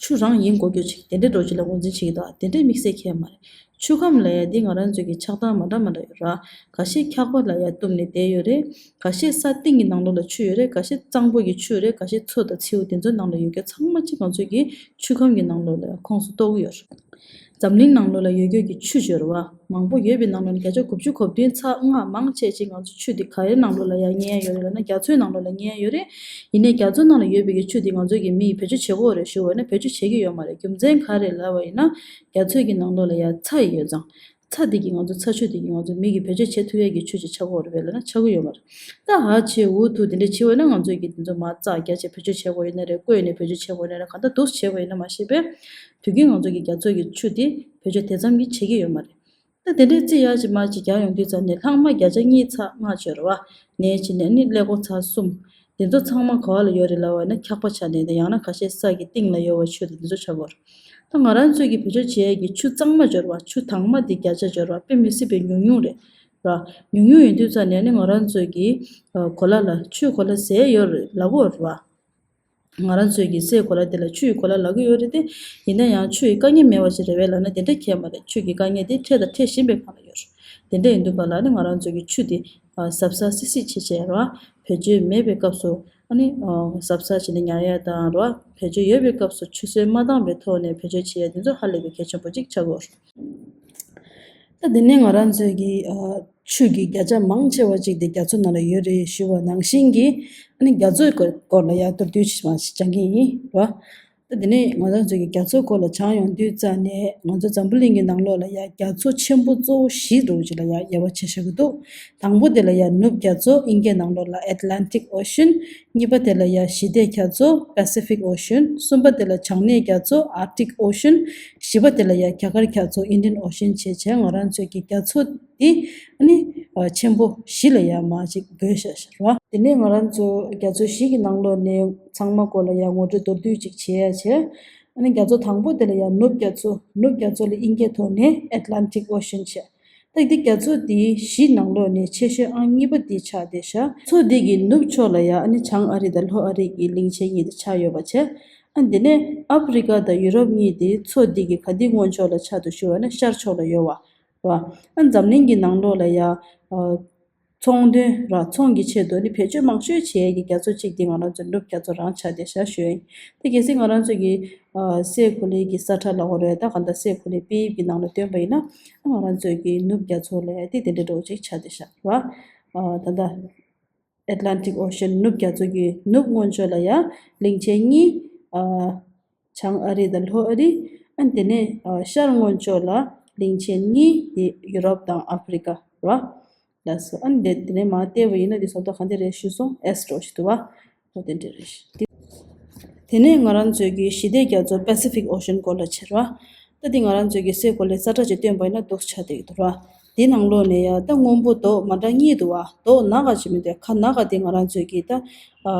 ཆུ་རང་ཡིན་དགོས་རྒྱུ་ཅིག་དེ་འདྲའི་འདྲ་ཅིག་ལ་ངོས་འཛིན་བྱེད་ཀྱི་འདུག་དེ་འདྲའི་དམིགས་བསལ་གང་ཡང་མ་རེད། ཆུ་ཁམས་ལབ་ཡ་འདི་ང་རང་ཚོའི་གི་ཆགས་སྟངས་མ་འདྲ་མ་འདྲ་ཡོད་ར། ཁ་ཤས་འཁྱག་པ་ལ་ཡ་བཏུམས་ནས་བསྡད་ཡོད་རེད། ཁ་ཤས་ས་སྟེང་གི་ནང་ལོགས་ལ་ཆུ་ཡོད་རེད། ཁ་ཤས་གཙང་པོ་གི་ཆུ་ཡོད་རེད། ཁ་ཤས་མཚོ་དང་མཚེའུ་དེ་ཚོའི་ནང་ལ་ཡོད་རྒྱུ་ཚང་མ་གཅིག་ང་ཚོའི་གི་ཆུ་ཁམས་ཀྱི་ནང་ལོགས་ལ་ཁོངས་སུ་གཏོགས་ཀྱི་ཡོད་རེད། འཛམ་གླིང་ནང་ལོགས་ལ་ཡོད་རྒྱུ་གི་ཆུ་ཡོད་རེད་བ། མང་པོ་ཡོད་པའི་ནང་ལོགས་ནས་བརྒྱ་ཆ་དགུ་བཅུ་གོ་བདུན་ཚེག་ལྔ་མང་ཆེ་ཅིག་ང་ཚོ་ཆུ་འདི་ག་རེ་ནང་ལོགས་ལ་ཡ་རྙེད་ཡ་ཡོད་རེད་ལབ་ན་རྒྱ་མཚོའི་ནང་ལོགས་ལ་རྙེད་ཡ་ཡོད་རེད། ཡིན་ནའི་རྒྱ་མཚོ་ནང་ལ་ཡོད་པའི་གི་ཆུ་འདི་ང་ཚོ་གི་མི་ཡིས་བེད་སྤྱོད་བྱེད་ཀྱི་ཡོད་མ་རེད། རྒྱུ་མཚན་ག་རེ་ལབ་པ་ཡིན་ན་རྒྱ་མཚོའི་གི་ནང་ལོགས་ལ་ཡ་ཚྭ་ཡི་ཡོད་ཙང་། ཚྭ་འདི་གི་ང་ཚོ་ཚྭ་ཆུ་འདི་གི་ང་ཚོ་མི་གིས་བེད་སྤྱོད་བྱེད་ཐུབ་ཡ་གི་ཆུ་ཅིག་ཆགས་ཀྱི་ཡོད་རེད་པས་ལབ་ན་ཆགས་ཀྱི་ཡོད་མ་རེད། ད་ཧ་ཆེ་འུ་ཐུག་དེ་འདྲ་བྱེད་པ་ཡིན་ན་ང་ཚོ་གི་དེ་ཚོ་མ་རྩ་རྒྱ་ཆེ་བེད་སྤྱོད་བྱེད་དགོས་ཡོད་ན་རེད། བརྐོས་ནས་བེད་སྤྱོད་བྱེད་དགོས་ཡོད་ན་རེད། གང་ལྟར་འདུག་སེ་བྱེད་པ་ཡིན་ན་མ་ཤེས་པས། དུས་རྒྱུན་ང་ཚོ་གི་རྒྱ་མཚོ་གི་ཆུ་འདི་བེད་སྤྱོད་དེ་ཙམ་གྱིས་བྱེད་ཀྱི་ཡོད་མ་རེད། ད་དེ་འདྲའི་རྩིས་ཡག་ཅིག་མ་ཅིག་རྒྱག་ཡོང་དུས་ཙམ་ནས་ལྷག་མ་བརྒྱ་ཆ་གཉིས་ཚེག་ལྔ་ཅིག་ཡོད་རེད་བ། ནས་ཅིག་ནས་ནི་ཀླད་ཀོར་ཚེག་གསུམ། དེ་ཚོ་ཚང་མ་ག་བ་ལ་ཡོད་རེད་ལབ་པ་ན་འཁྱག་པ་ཆགས་ནས་དེ་ཡང་ན་ཁ་ཤས་ས་གི་གཏིང་ལ་ཡོད་པ་ཆུ་དེ་དེ་ཚོ་ཆགས་ཀྱི་ཡོད་རེད། ད་ང་རང་ཚོས་ཀྱི་བེད་སྤྱོད་བྱེད་ཡས་ཀྱི་ཆུ་གཙང་མ་འབྱོར་བ། ཆུ་དྭངས་མ་དེ་བརྒྱ་ཆ་འབྱོར་བ་དཔེ་མི་སྲིད་པའི་ཉུང་ཉུང་རེད་ར། ཉུང་ཉུང་ཡིན་དུས་ཙམ་ནས་ནི་ང་རང་ཚོས་ཀྱི་གོ་ལ་ལ་ཆུའི་གོ་ལ་ཟེར་ཡོད་རེད་ལབ་ཀྱི་ཡོད་རེད་བ། ང་རང་ཚོའི་གི་སའི་གོ་ལ་དེ་ལ་ཆུ་ཡི་གོ་ལ་ལབ་ཀྱི་ཡོད་རེད་དེ། ཡིན་ན་ཡང་ཆུ་ཡི་དཀའ་ངལ་མེད་པ་ཞིག་རེད་པས་ལབ་ན་དེ་འདྲ་གང་ཡང་མ་རེད། ཆུ་གི་དཀའ་ངལ་དེ་འཕྲད་དང་འཕྲད་བཞིན་པའི་སྒང་ལ་ཡོད་རེད། དེ་འདྲ་ཡིན་དུས་ག་ལ་ནི་ང་རང་ཚོའི་གི་ཆུ་དེ་གཟབ་གཟབ་སིག་སིག་བྱེད་བྱས་ར། བེད་སྤྱོད་མེད་པའི་སྐབས་སུ་ཨ་ནི་གཟབ་གཟབ་བྱས་ནས་ཉར་ཡ་དང་ར། བེད་སྤྱོད་ཡོད་པའི་སྐབས་སུ་ཆུད་ཟོས་མ་བཏང་བའི་ཐོག་ནས་བེད་སྤྱོད་བྱེད་ཡ་དེ་ཚོ་ཧ་ལས་པའི་གལ་ཆེན་པོ་ཅིག་ཆགས་ཀྱི་ཡོད་རེད། ད་དེ་ནས་ང་རང་ཚོའི་གི་ཨ་ཆུ་གི་བརྒྱ་ཆ་མང་ཆེ་བ་ཅིག་དེ་རྒྱ་མཚོ་ནང་ལ་ཡོད་རེད་ཞུ་བ་ནང་བཞིན་གྱི། ཨ་ནི་རྒྱ་མཚོའི་སྐོར་སྐོར་ལ་ཡང་མདོར་བསྡུས་ཤིག་མ་ཞིག་སྦྱང་གི་ཡིན་ར། ད་དེ་ནས་ང་རང་ཚོ་གི་རྒྱ་མཚོའི་སྐོར་ལ་སྦྱང་ཡོང་དུས་ཙ་ནས་ང་ཚོ་འཛམ་བུ་གླིང་གི་ནང་ལོགས་ལ་ཡ་རྒྱ་མཚོ་ཆེན་པོ་གཙོ་བོ་བཞི་འདྲ་བོ་ཅིག་ལ་ཡ་དབྱེ་བ་ཕྱེ་བཞག་གི་འདུག་དང་པོ་དེ་ལ་ཡ་ནུབ་རྒྱ་མཚོ། ཨིན་སྐད་ནང་ལོགས་ལ་Atlantic Ocean། གཉིས་པ་དེ་ལ་ཡ་ཞི་བདེ་རྒྱ་མཚོ། Pacific Ocean། གསུམ་པ་དེ་ལ་བྱང་སྣེ་རྒྱ་མཚོ། Arctic Ocean། བཞི་པ་དེ་ལ་ཡ་རྒྱ་གར་རྒྱ་མཚོ། Indian Ocean བྱས་བྱས་ང་རང་ཚོའི་གི་རྒྱ་མཚོ་འདི་ཨ་ནི་ཆེན་པོ་བཞི་ལ་ཡ་མ་ཅིག་བགོས་བཞག་བཞག་ར། དེ་ནས་ང་རང་ཚོ་རྒྱ་མཚོ་བཞི་གི་ནང་ལོགས་ནས་ཚང་མ་སྐོར་ལ་ཡ་ངོ་སྤྲོད་མདོར་བསྡུས་ཅིག་བྱེད་ཡ་བྱས། ཨ་ནི་རྒྱ་མཚོ་དང་པོ་དེ་ལ་ཡ་ནུབ་རྒྱ་མཚོ། ནུབ་རྒྱ་མཚོ་ལ་ཨིན་སྐད་ཐོག་ནས་Atlantic Ocean བྱས། ད་འདི་རྒྱ་མཚོ་འདི་བཞི་ནང་ལོགས་ནས་ཆེ་ཤོས་ཨང་གཉིས་པ་འདི་ཆགས་བསྡད་ཤག་མཚོ་འདི་གི་ནུབ་ཕྱོགས་ལ་ཡ་ཨ་ནི་བྱང་ཨ་རི་དང་ལྷོ་ཨ་རི་གི་གླིང་ཆེན་གཉིས་དེ་ཆགས་ཡོད་པ་བྱས། ཨ་འདི་ནས་ཨ་ཕི་རི་ཀ་དང་ཡུ་རོབ་གཉིས་དེ་མཚོ་འདི་གི་ག་འདི་སྔོན་ཕྱོགས་ལ་ཆགས་འདུག་ཞུ་བ་ན་ཤར་ཕྱོགས་ལ་ཡོད་པ་ར། ཨ་འཛམ་གླིང་གི་ནང་ལོགས་ལ་ཡ་ཨ་ཚོང་དོན་ར་ཚོང་གི་ཆེད་དུ་ནི་བེད་སྤྱོད་མང་ཤོས་བྱེད་ཡས་ཀྱི་རྒྱ་མཚོ་གཅིག་དེ་ང་རང་ཚོ་ནུབ་རྒྱ་མཚོ་རང་ཆགས་བསྡད་ཤག་ཞུ་ཡིན། དེ་གལ་སྲིད་ང་རང་ཚོ་གི་ཨ་སའི་གོ་ལའི་གི་ས་ཁྲ་ལ་འོ་རེད། ད་ག་འདྲ་སའི་གོ་ལའི་དཔེ་དབྱིབས་ཀྱི་ནང་ལ་བཏོན་པ་ཡིན་ན་ང་རང་ཚོའི་གི་ནུབ་རྒྱ་མཚོ་ལ་དེ་དེ་འདྲ་འདྲ་བོ་ཅིག་ཆགས་བསྡད་ཤག་ར། ཨ་ད་ལྟ་Atlantic Ocean ནུབ་རྒྱ་མཚོ་གི་ནུབ་སྔོན་ཕྱོགས་ལ་ཡ་གླིང་ཆེན་གཉིས། ཨ་བྱང་ཨ་རི་དང་ལྷོ་ཨ་རི། ཨ་དེ་ནས་ཨ་ཤར་སྔོན་ཕྱོགས་ལ་གླིང་ཆེན་གཉིས་དེ་ཡུ་རོབ་དང་ཨ་ཕི་རི་ཀ་ར། ལགས་སོ། ཨ་ནི་དེ་དེ་ནས་མར་བལྟས་པ་ཡིན་ན་དེ་ས་མཐོ་ག་འདྲ་རེད་ཞུས་སོང་། S འདྲ་བོ་ཞིག་འདུག་བ། འོ་དེ་འདྲ་རེད། དེ་དེ་ནས་ང་རང་ཚོའི་གི་ཞི་བདེ་རྒྱ་མཚོ་Pacific Ocean སྐོར་ལ་བྱས་ར། ད་དེ་ང་རང་ཚོའི་གི་སའི་གོ་ལའི་ས་ཁྲ་ཅིག་བཏོན་པ་ཡིན་ན་འདུག་ཆགས་བསྡད་ཀྱི་འདུག་ར། དེ་ནང་ལོགས་ནས་ཡ་ད་སྔོན་པོ་མདོག་མ་འདྲ་གཉིས་འདུག་བ། མདོག་ནག་ག་ཅིག་མི་འདུག་ཁ་ནག་ག་དེ་ང་རང་ཚོའི་གི་ད་ཨ་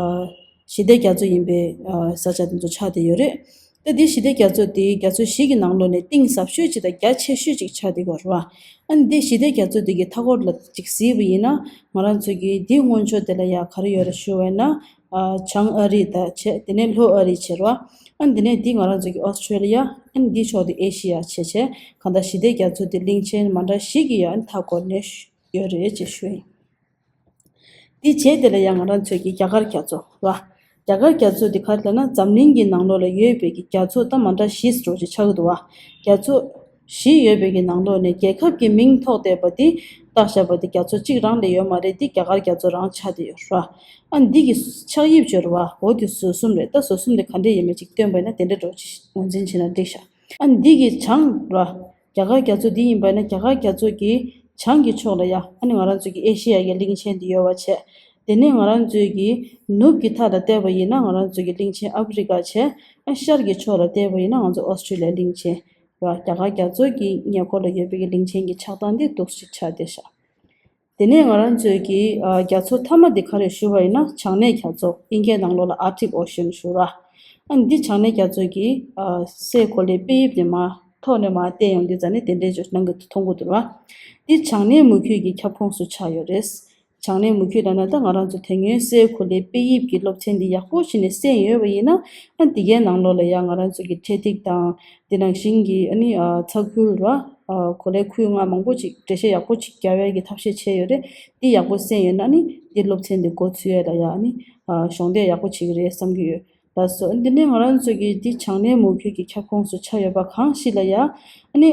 ཞི་བདེ་རྒྱ་མཚོ་ཡིན་པའི་ཨ་ས་ཆ་དེ་ཚོ་ཆགས་བསྡད་ཡོད་རེད། ད་དེ་ཞི་བདེ་རྒྱ་མཚོ་དེ་རྒྱ་མཚོ་བཞི་གི་ནང་ལོགས་ནས་གཏིང་ཟབ་ཤོས་ཅིག་དང་རྒྱ་ཆེ་ཤོས་ཅིག་ཆགས་བསྡད་ཡོད་རེད་བ། ཨ་ནི་དེ་ཞི་བདེ་རྒྱ་མཚོ་དེ་གི་མཐའ་འཁོར་ལ་ཅིག་གཟིགས་པ་ཡིན་ན་ང་རང་ཚོ་གི་དེ་སྔོན་ཕྱོགས་དེ་ལ་ཡ་ག་རེ་ཡོད་རེད་ཞུ་བས་ན། ཨ་བྱང་ཨ་རི་དང་བྱས་དེ་ནས་ལྷོ་ཨ་རི་བྱས་རེད་བ། ཨ་ནི་དེ་ནས་འདི་ང་རང་ཚོ་གི་ཨོ་སི་ཁྲེ་ལི་ཡ། ཨ་ནི་འདི་ཕྱོགས་དེ་ཨེ་ཤི་ཡ་བྱས་བྱས་གང་ལྟར་ཞི་བདེ་རྒྱ་མཚོ་དེ་གླིང་ཆེན་མ་འདྲ་བཞི་གི་ཡ་ཨ་ནི་མཐའ་འཁོར་ནས་ཡོད་རེད་ཅེས་ཞུ་ཡིན། དེ་རྗེས་དེ་ལ་ཡང་ང་རང་ཚོས་ཀྱི་རྒྱ་གར་རྒྱ་མཚོ་ར། རྒྱ་གར་རྒྱ་མཚོ་དེ་ག་རེ་ལབ་ན་འཛམ་གླིང་གི་ནང་ལོགས་ལ་ཡོད་པའི་ཀྱི་རྒྱ་མཚོ་ད་མ་འདྲ་བཞི་ཟེར་བ་ཅིག་ཆགས་ཀྱི་འདུག་བ། རྒྱ་མཚོ་བཞི་ཡོད་པའི་ཀྱི་ནང་ལོགས་ནས་རྒྱལ་ཁབ་ཀྱི་མིང་ཐོགས་བསྡད་པ་དེ་བཏགས་བཞག་པ་དེ་རྒྱ་མཚོ་གཅིག་རང་ལས་ཡོད་མ་རེད། དེ་རྒྱ་གར་རྒྱ་མཚོ་རང་ཆགས་བསྡད་ཡོད་ར། ཨ་འདི་གི་ཆགས་དབྱིབས་སྦྱོར་བ་འོ་དེ་ཟུར་གསུམ་རེད། ད་ཟུར་གསུམ་དེ་ག་འདྲས་ཡིན་མིན་ཅིག་སྟོན་པ་ཡིན་ན་དེ་འདྲས་འགྲོ་ཅིག་ངོས་འཛིན་བྱས་ན་འགྲིག་ཤག་ཨ་འདི་གི་བྱང་ར། རྒྱ་གར་རྒྱ་མཚོ་འདི་ཡིན་པ་ན་རྒྱ་གར་རྒྱ་མཚོ་གི་བྱང་གི་ཕྱོགས་ལ་ཡ་ཨ་ནི་ང་རང་ཚོ་གི་ཨེ་ཤི་ཡ་གི་གླིང་ཆེན་འདི་ཡོད་པ་བྱས། དེ་ནས་ང་རང་ཚོའི་གི་ནུབ་ཀྱི་མཐའ་ལ་བལྟས་པ་ཡིན་ན་ང་རང་ཚོའི་གི་གླིང་ཆེན་ཨ་ཕི་རི་ཀ་བྱས། ཨ་ཤར་གྱི་ཕྱོགས་ལ་བལྟས་པ་ཡིན་ན་ང་ཚོ་ཨོ་སི་ཁྲི་ལི་ཡའི་གླིང་ཆེན་ར། རྒྱ་གར་རྒྱ་མཚོ་གི་ཉེ་འཁོར་ལ་ཡོད་པའི་གི་གླིང་ཆེན་གྱི་ཆགས་སྟངས་འདི་འདུག་ཞིག་ཆགས་བསྡད་ཤག་དེ་ནས་ང་རང་ཚོའི་གི་ཨ་རྒྱ་མཚོ་མཐའ་མ་དེ་ག་རེ་ཞུ་བ་ཡིན་ན་བྱང་སྣེ་རྒྱ་མཚོ། ཨིན་སྐད་ནང་ལོགས་ལ་Arctic Ocean ཞུ་ར། ཨ་འདི་བྱང་སྣེ་རྒྱ་མཚོ་གི་ཨ་སའི་གོ་ལའི་དཔེ་དབྱིབས་དེ་མར་ཐོག་ནས་མར་བལྟས་ཡོང་དུས་ཙ་ནས་དེ་འདྲའི་ཅིག་སྣང་གི་མཐོང་གི་འདུག་ར། འདི་བྱང་སྣེ་མུ་ཁྱུད་ཀྱི་ཁྱབ་ཁོངས་སུ་ཆགས་ཡོད་རེད། བྱང་སྣེ་མུ་ཁྱུད་ལབ་ན་ད་ང་རང་ཚོ་དེ་སྔོན་སའི་གོ་ལའི་དཔེ་དབྱིབས་ཀྱི་སློབ་ཚན་འདི་ཡག་པོ་བྱས་ནས་གསན་ཡོད་པ་ཡིན་ན། ཨ་འདི་གའི་ནང་ལོགས་ལ་ཡང་ང་རང་ཚོ་གི་འཕྲེད་ཐིག་དང་། དེ་ནང་བཞིན་གྱི་ཨ་ནི་ཨ་ཚ་ཁུལ་ར། ཨ་གོ་ལའི་ཁུལ་ལྔ་མང་པོ་ཅིག་འགྲེལ་བཤད་ཡག་པོ་ཅིག་རྒྱག་ཡས་ཀྱི་ཐབས་ཤེས་བྱས་ཡོད་རེད། འདི་ཡག་པོ་གསན་ཡོད་ན་ཨ་ནི་འདི་སློབ་ཚན་འདི་འགོ་ཚུགས་ཡས་ལ་ཡ་ཨ་ནི་ཨ་གཞོགས་འདེགས་ཡག་པོ་བྱེད་ཀྱི་རེད་བསམ་གྱི་ཡོད། ལགས་སོ། འདི་ནས་ང་རང་ཚོ་གི་འདི་བྱང་སྣེ་མུ་ཁྱུད་ཀྱི་ཁྱབ་ཁོངས་སུ་ཆགས་ཡོད་པ་གང་ཞིག་ལ་ཡ་ཨ་ནི་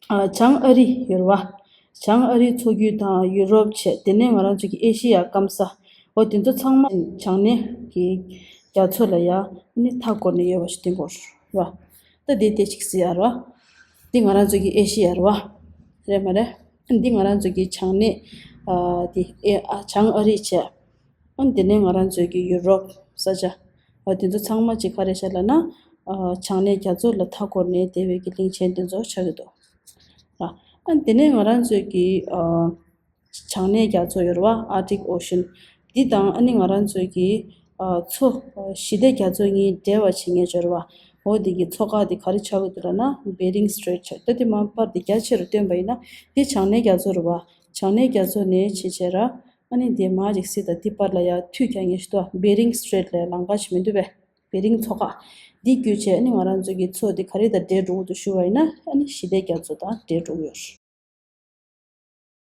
ཨ་བྱང་ཨ་རི་ཡོད་རེད་བ། བྱང་ཨ་རིའི་མཚོ་ཁུལ་དང་ཡུ་རོབ་བྱས། དེ་ནས་ང་རང་ཚོ་གི་ཨེ་ཤི་ཡ་སྐམ་ས། འོ་དེ་ཚོ་ཚང་མ་བྱང་སྣེ་གི་རྒྱ་མཚོ་ལ་ཡ་ནི་མཐའ་བསྐོར་ནས་ཡོད་པ་ཞིག་དེ་འགོར་ར། ད་དེ་དེ་ཅིག་གཟིགས་ཡ་ར། འདི་ང་རང་ཚོ་གི་ཨེ་ཤི་ཡ་ར་བ། རེད་མ་རེད། འདི་ང་རང་ཚོ་གི་བྱང་སྣེ་ཨ་དེ་ཨེ་ཨ་བྱང་ཨ་རི་བྱས། ཨ་དེ་ནས་ང་རང་ཚོ་གི་ཡུ་རོབ་ས་ཆ། འོ་དེ་ཚོ་ཚང་མ་ཅིག་ག་རེ་བྱས་ལབ་ན། ཨ་བྱང་སྣེ་རྒྱ་མཚོ་ལ་མཐའ་བསྐོར་ནས་བསྡད་པའི་གི་གླིང་ཆེན་དེ་ཚོ་ཆགས་ཀྱི་འདུག་ར། ཨ་དེ་ནས་ང་རང་ཚོའི་གི་ཨ་བྱང་སྣེ་རྒྱ་མཚོ་ཡོད་རེད་བ། Arctic Ocean། འདི་དང་ཨ་ནི་ང་རང་ཚོའི་གི་ཨ་མཚོ་ཞི་བདེ་རྒྱ་མཚོ་གཉིས་འབྲེལ་བ་བྱེད་མཁན་ཡོད་རེད་བ། འོ་དེ་གི་མཚོ་ཁག་དེ་ག་རེ་ཆགས་ཀྱི་འདུག་ལབ་ན་Bering Strait ཆགས། ད་དེ་མ་པར་དེ་རྒྱ་ཆེ་རུ་བཏོན་པ་ཡིན་ན་དེ་བྱང་སྣེ་རྒྱ་མཚོ་རེད་བ། བྱང་སྣེ་རྒྱ་མཚོ་ནས་བྱས་བྱས་ར། ཨ་ནི་དེ་མ་ཅིག་གཟིགས་དང་དེ་པར་ལ་ཡ་མཐུད་རྒྱག་མཁན་ཞིག་འདུག Bering Strait ལ་ལམ་ཁ་ཞིག་མི་འདུག་པས། བེ་རིང་མཚོ་ཁ། འདི་བརྒྱུད་བྱས་ནི་ང་རང་ཚོ་གི་མཚོ་འདི་ག་རེ་དང་འབྲེལ་འགྲོ་གི་འདུག་ཞུ་བ་ཡིན་ན་ཨ་ནི་ཞི་བདེ་རྒྱ་མཚོ་དང་འབྲེལ་འགྲོ་གི་ཡོད།